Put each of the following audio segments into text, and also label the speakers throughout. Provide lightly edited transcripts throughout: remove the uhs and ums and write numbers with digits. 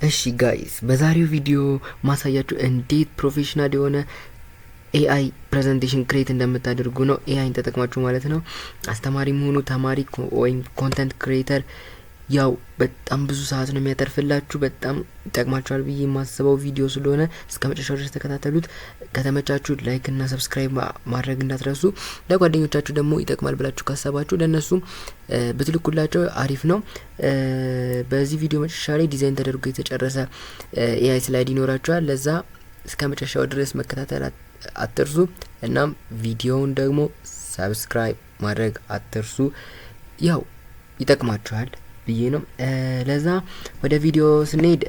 Speaker 1: እሺ guys፣ በዛሬው ቪዲዮ ማሳያችሁ እንዴት professional የሆነ AI presentation create እንደምታደርጉ ነው። AI ን ተጠቅማችሁ ማለት ነው። አስተማሪም ሆኑ ተማሪ ወይም content creator ያው በጣም ብዙ ሰዓት ነው የሚያተርፍላችሁ። በጣም ይጠቅማችኋል ብዬ የማስበው ቪዲዮ ስለሆነ እስከ መጨረሻው ድረስ ተከታተሉት። ከተመቻችሁ like እና subscribe ማድረግ እንዳትረሱ። ለጓደኞቻችሁ ደግሞ ይጠቅማል ብላችሁ ካሰባችሁ ለእነሱም ብትልኩላቸው አሪፍ ነው። በዚህ ቪዲዮ መጨረሻ ላይ ዲዛይን ተደርጎ የተጨረሰ AI slide ይኖራችኋል። ለዛ እስከ መጨረሻው ድረስ መከታተል አትርሱ። እናም ቪዲዮውን ደግሞ subscribe ማድረግ አትርሱ። ያው ይጠቅማችኋል ብዬ ነው። ለዛ ወደ ቪዲዮ ስንሄድ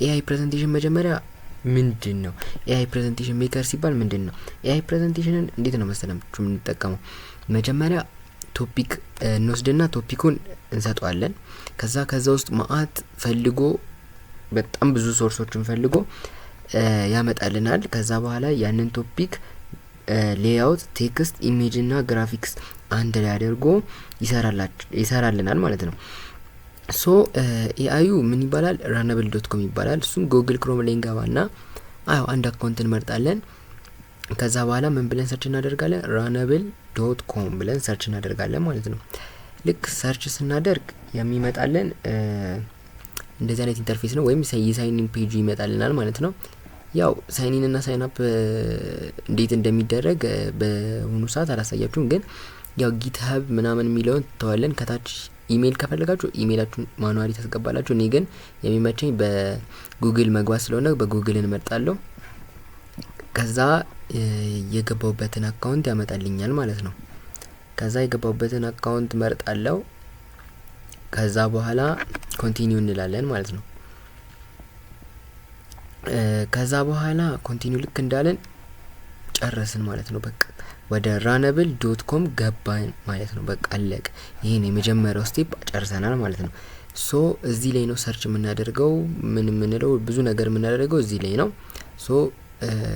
Speaker 1: AI presentation መጀመሪያ ምንድን ነው? AI presentation maker ሲባል ምንድን ነው? AI presentation ን እንዴት ነው መሰላችሁ የምንጠቀመው? መጀመሪያ topic እንወስድና topic ኩን እንሰጠዋለን። ከዛ ውስጥ ማአት ፈልጎ፣ በጣም ብዙ source ኦችን ፈልጎ ያመጣልናል። ከዛ በኋላ ያንን topic layout፣ text፣ image እና ግራፊክስ አንድ ላይ አድርጎ ይሰራልናል ማለት ነው። So AI ዩ ምን ይባላል? Runnable.com ይባላል። እሱም Google Chrome ላይ እንገባና አዎ አንድ account እንመርጣለን። ከዛ በኋላ ምን ብለን search እናደርጋለን? Runnable.com ብለን search እናደርጋለን ማለት ነው። ልክ search ስናደርግ የሚመጣልን እንደዚህ አይነት interface ነው፣ ወይም የ sign in page ኡ ይመጣልናል ማለት ነው። ያው sign in እና sign up እንዴት እንደሚደረግ በአሁኑ ሰዓት አላሳያችሁም፣ ግን ያው GitHub ምናምን የሚለውን ትተዋለን። ከታች ኢሜይል ከፈለጋችሁ email ኣችሁን manually ታስገባላችሁ። እኔ ግን የሚመቸኝ በጉግል መግባት ስለሆነ በጉግል እንመርጣለሁ። ከዛ የገባሁበትን account ያመጣልኛል ማለት ነው። ከዛ የገባሁበትን account መርጣለሁ። ከዛ በኋላ continue እንላለን ማለት ነው። ከዛ በኋላ continue ልክ እንዳለን ጨረስን ማለት ነው። በቃ ወደ Runnable.com ገባን ማለት ነው። በቃ አለቀ። ይሄን የመጀመሪያው step ጨርሰናል ማለት ነው። So እዚህ ላይ ነው search የምናደርገው፣ ምን የምንለው፣ ብዙ ነገር የምናደርገው እዚህ ላይ ነው። So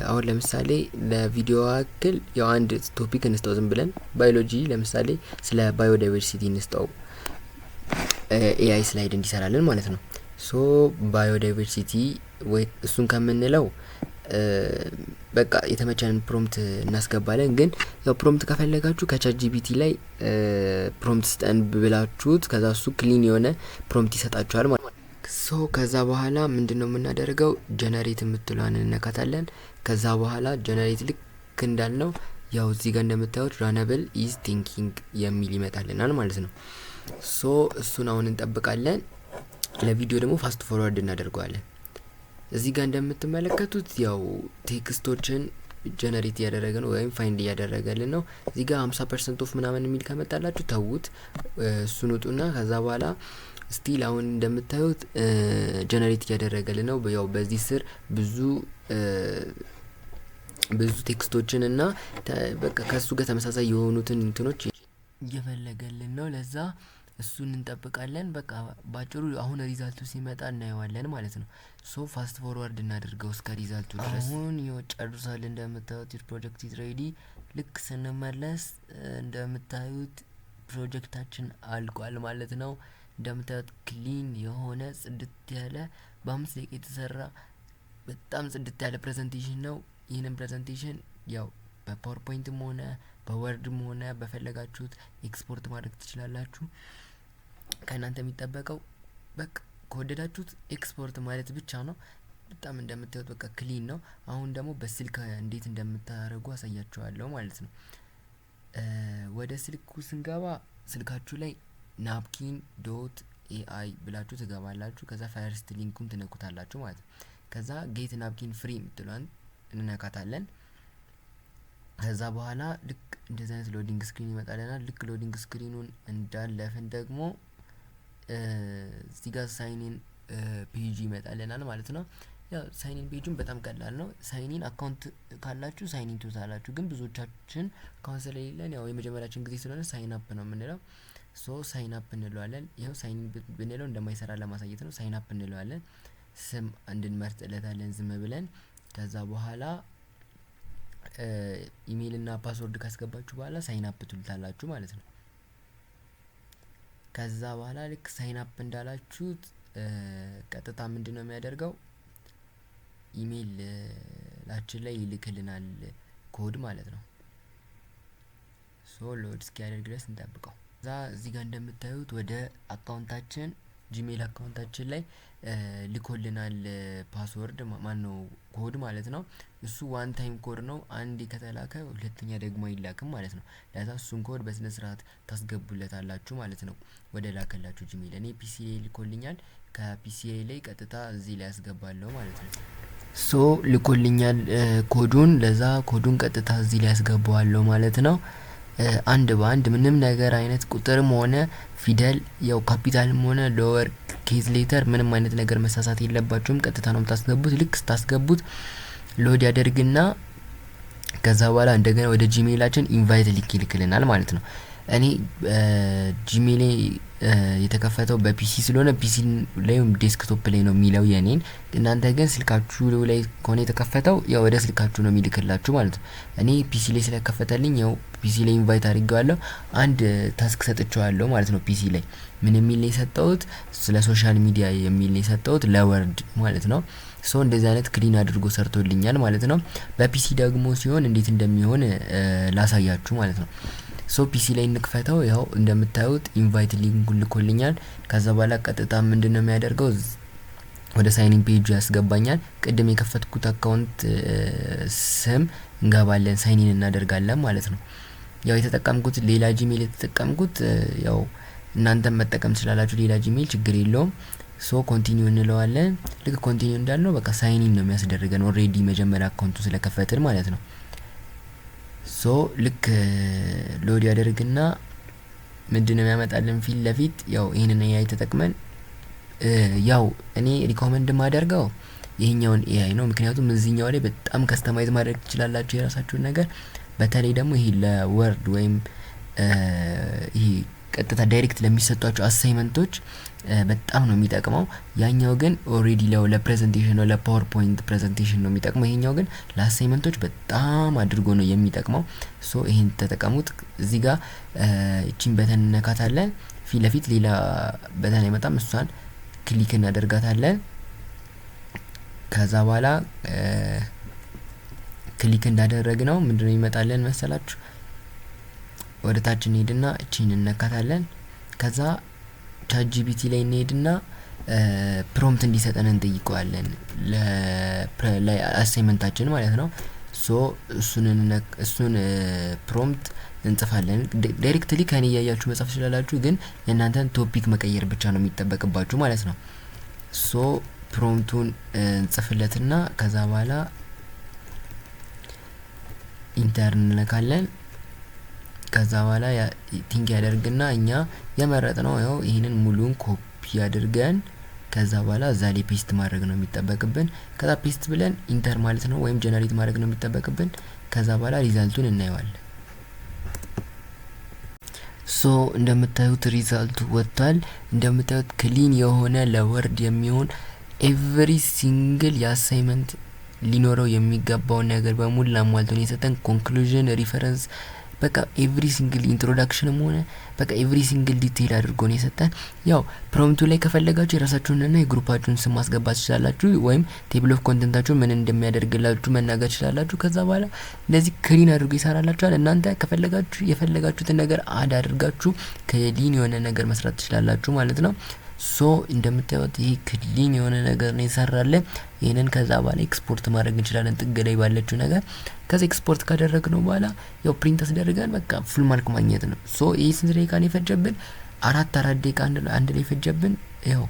Speaker 1: አሁን ለምሳሌ ለቪዲዮ ያክል ያው አንድ topic እንስጠው፣ ዝም ብለን ባዮሎጂ፣ ለምሳሌ ስለ biodiversity እንስጠው AI slide እንዲሰራልን ማለት ነው። So biodiversity ወይ እሱን ከምንለው በቃ የተመቸንን prompt እናስገባለን። ግን ያው prompt ከፈለጋችሁ ከ ChatGPT ላይ prompt ስጠን ብላችሁት ከዛ እሱ clean የሆነ prompt ይሰጣችኋል ማለት ነው። So ከዛ በኋላ ምንድን ነው የምናደርገው? Generate የምትለዋን እንነካታለን። ከዛ በኋላ generate ልክ እንዳልነው ያው እዚህ ጋር እንደምታዩት "Runnable is thinking" የሚል ይመጣልናል ማለት ነው። So እሱን አሁን እንጠብቃለን። ለቪዲዮ ደግሞ fast forward እናደርገዋለን። እዚህ ጋር እንደምትመለከቱት ያው text ኦችን generate እያደረገ ነው ወይም find እያደረገልን ነው። እዚህ ጋር 50% off ምናምን የሚል ከመጣላችሁ ተዉት፣ እሱን ውጡና ከዛ በኋላ still አሁን እንደምታዩት generate እያደረገልን ነው። ያው በዚህ ስር ብዙ ብዙ text ኦችን እና በቃ ከእሱ ጋር ተመሳሳይ የሆኑትን እንትኖች እየፈለገልን ነው። ለዛ እሱን እንጠብቃለን። በቃ ባጭሩ አሁን result ኡ ሲመጣ እናየዋለን ማለት ነው። So fast forward እናድርገው እስከ result ኡ ድረስ። አሁን ይኸው ጨርሷል። እንደምታዩት "Your project is ready"። ልክ ስንመለስ እንደምታዩት ፕሮጀክታችን አልቋል ማለት ነው። እንደምታዩት clean የሆነ፣ ጽድት ያለ፣ በ5 ደቂቃ የተሰራ በጣም ጽድት ያለ presentation ነው። ይህንን presentation ያው በ PowerPoint ም ሆነ በ Word ም ሆነ በፈለጋችሁት ኤክስፖርት ማድረግ ትችላላችሁ። ከእናንተ የሚጠበቀው በቃ ከወደዳችሁት ኤክስፖርት ማለት ብቻ ነው። በጣም እንደምታዩት በቃ clean ነው። አሁን ደግሞ በስልክ እንዴት እንደምታደርጉ አሳያችኋለሁ ማለት ነው። ወደ ስልኩ ስንገባ ስልካችሁ ላይ napkin.ai ብላችሁ ትገባላችሁ። ከዛ first link ኡን ትነኩታላችሁ ማለት ነው። ከዛ "Get Napkin free" የምትለዋን እንነካታለን። ከዛ በኋላ ልክ እንደዚህ አይነት loading screen ይመጣልናል። ልክ loading screen ኑን እንዳለፍን ደግሞ እዚህ ጋር sign in page ይመጣልናል ማለት ነው። ያው sign in page ኡን በጣም ቀላል ነው። Sign in account ካላችሁ sign in ትሉታላችሁ። ግን ብዙዎቻችን account ስለሌለን ያው የመጀመሪያችን ጊዜ ስለሆነ sign up ነው የምንለው። So sign up እንለዋለን። ይኸው sign in ብንለው እንደማይሰራ ለማሳየት ነው። Sign up እንለዋለን። ስም እንድንመርጥለታለን ዝም ብለን። ከዛ በኋላ ኢሜይል እና password ካስገባችሁ በኋላ sign up ትሉታላችሁ ማለት ነው። ከዛ በኋላ ልክ sign up እንዳላችሁት ቀጥታ ምንድነው የሚያደርገው? ኢሜይላችን ላይ ይልክልናል ኮድ ማለት ነው። So load እስኪያደርግ ድረስ እንጠብቀው። እዛ እዚህ ጋር እንደምታዩት ወደ account ኣችን፣ Gmail account ኣችን ላይ ልኮልናል password፣ ማነው ኮድ ማለት ነው። እሱ one time code ነው። አንዴ ከተላከ ሁለተኛ ደግሞ አይላክም ማለት ነው። ለዛ እሱን ኮድ በስነ ስርዓት ታስገቡለታላችሁ ማለት ነው ወደ ላከላችሁ Gmail። እኔ PC ላይ ልኮልኛል። ከ PC ላይ ቀጥታ እዚህ ላይ አስገባለሁ ማለት ነው። So ልኮልኛል ኮዱን። ለዛ ኮዱን ቀጥታ እዚህ ላይ አስገባዋለሁ ማለት ነው። አንድ በአንድ ምንም ነገር አይነት ቁጥርም ሆነ ፊደል፣ ያው ካፒታልም ሆነ lower case letter ምንም አይነት ነገር መሳሳት የለባችሁም። ቀጥታ ነው የምታስገቡት። ልክ ስታስገቡት load ያደርግና ከዛ በኋላ እንደገና ወደ Gmail ኣችን invite link ይልክልናል ማለት ነው። እኔ Gmail ኤ የተከፈተው በ PC ስለሆነ PC ላይ ወይም desktop ላይ ነው የሚለው የኔን። እናንተ ግን ስልካችሁ ላይ ከሆነ የተከፈተው ያው ወደ ስልካችሁ ነው የሚልክላችሁ ማለት ነው። እኔ PC ላይ ስለከፈተልኝ ያው PC ላይ invite አድርጌዋለሁ። አንድ task ሰጥቼዋለሁ ማለት ነው። PC ላይ ምን የሚል ነው የሰጠሁት? ስለ social media የሚል ነው የሰጠሁት ለ Word ማለት ነው። So እንደዚህ አይነት clean አድርጎ ሰርቶልኛል ማለት ነው። በ PC ደግሞ ሲሆን እንዴት እንደሚሆን ላሳያችሁ ማለት ነው። So PC ላይ እንክፈተው። ያው እንደምታዩት invite link ልኮልኛል። ከዛ በኋላ ቀጥታ ምንድነው የሚያደርገው? ወደ sign in page ያስገባኛል። ቅድም የከፈትኩት account ስም እንገባለን፣ sign in እናደርጋለን ማለት ነው። ያው የተጠቀምኩት ሌላ Gmail የተጠቀምኩት፣ ያው እናንተም መጠቀም ትችላላችሁ። ሌላ Gmail ችግር የለውም። So continue እንለዋለን። ልክ continue እንዳልነው በቃ sign in ነው የሚያስደርገን፣ already መጀመሪያ account ኡ ስለከፈትን ማለት ነው። So ልክ load ያደርግና ምንድነው የሚያመጣልን ፊት ለፊት? ያው ይህንን AI ተጠቅመን፣ ያው እኔ recommend የማደርገው ይሄኛውን AI ነው። ምክንያቱም እዚህኛው ላይ በጣም customize ማድረግ ትችላላችሁ የራሳችሁን ነገር። በተለይ ደግሞ ይሄ ለ Word ወይም ይሄ ቀጥታ direct ለሚሰጧቸው assignment ኦች በጣም ነው የሚጠቅመው። ያኛው ግን already ለው ለ presentation ነው፣ ለ PowerPoint presentation ነው የሚጠቅመው። ይሄኛው ግን ለ assignment ኦች በጣም አድርጎ ነው የሚጠቅመው። So ይሄን ተጠቀሙት። እዚህ ጋር እቺን button እንነካታለን። ፊት ለፊት ሌላ button አይመጣም። እሷን click እናደርጋታለን። ከዛ በኋላ click እንዳደረግነው ምንድነው ይመጣልን መሰላችሁ? ወደ ታች እንሄድና እቺን እንነካታለን። ከዛ ChatGPT ላይ እንሄድና prompt እንዲሰጠን እንጠይቀዋለን ለ assignment ኣችን ማለት ነው። So እሱን prompt እንጽፋለን። Directly ከኔ እያያችሁ መጻፍ ትችላላችሁ፣ ግን የእናንተን topic መቀየር ብቻ ነው የሚጠበቅባችሁ ማለት ነው። So prompt ኡን እንጽፍለትና ከዛ በኋላ enter እንነካለን። ከዛ በኋላ think ያደርግና እኛ የመረጥነው ያው ይህንን ሙሉን ኮፒ አድርገን ከዛ በኋላ እዛ ላይ paste ማድረግ ነው የሚጠበቅብን። ከዛ paste ብለን enter ማለት ነው ወይም generate ማድረግ ነው የሚጠበቅብን። ከዛ በኋላ result ኡን እናየዋለን። So እንደምታዩት result ኡ ወጥቷል። እንደምታዩት clean የሆነ ለ Word የሚሆን every single የ assignment ሊኖረው የሚገባውን ነገር በሙሉ አሟልቶ ነው የሰጠን። Conclusion፣ reference፣ በቃ every single introduction ም ሆነ በቃ every single detail አድርጎ ነው የሰጠን። ያው prompt ኡ ላይ ከፈለጋችሁ የራሳችሁንና የ group ኣችሁን ስም ማስገባት ትችላላችሁ፣ ወይም table of content ኣችሁ ምን እንደሚያደርግላችሁ መናገር ትችላላችሁ። ከዛ በኋላ እንደዚህ clean አድርጎ ይሰራላችኋል። እናንተ ከፈለጋችሁ የፈለጋችሁትን ነገር add አድርጋችሁ clean የሆነ ነገር መስራት ትችላላችሁ ማለት ነው። So እንደምታዩት ይሄ clean የሆነ ነገር ነው የሰራልን። ይህንን ከዛ በኋላ ኤክስፖርት ማድረግ እንችላለን ጥግ ላይ ባለችው ነገር። ከዛ ኤክስፖርት ካደረግነው በኋላ ያው print አስደርገን በቃ full mark ማግኘት ነው። So ይህ ስንት ደቂቃ ነው የፈጀብን? 4 4 ደቂቃ አንድ ላይ የፈጀብን። ያው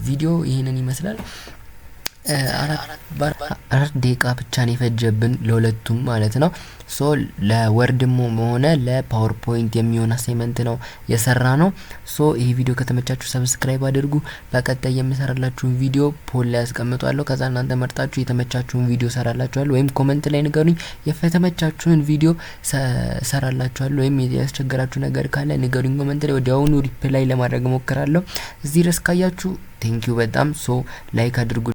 Speaker 1: ቪዲዮ ይህንን ይመስላል። 4 ደቂቃ ብቻ ነው የፈጀብን ለሁለቱም ማለት ነው። So ለ Word ም ሆነ ለ PowerPoint የሚሆን assignment ነው የሰራነው። So ይህ ቪዲዮ ከተመቻችሁ subscribe አድርጉ። በቀጣይ የምሰራላችሁን ቪዲዮ poll ላይ አስቀምጧለሁ። ከዛ እናንተ መርጣችሁ የተመቻችሁን ቪዲዮ ሰራላችኋለሁ፣ ወይም comment ላይ ንገሩኝ፣ የተመቻችሁን ቪዲዮ ሰራላችኋለሁ፣ ወይም ያስቸገራችሁ ነገር ካለ ንገሩኝ comment ላይ፣ ወዲያውኑ reply ለማድረግ እሞክራለሁ። እዚህ ድረስ ካያችሁ thank you በጣም። So like አድርጉ።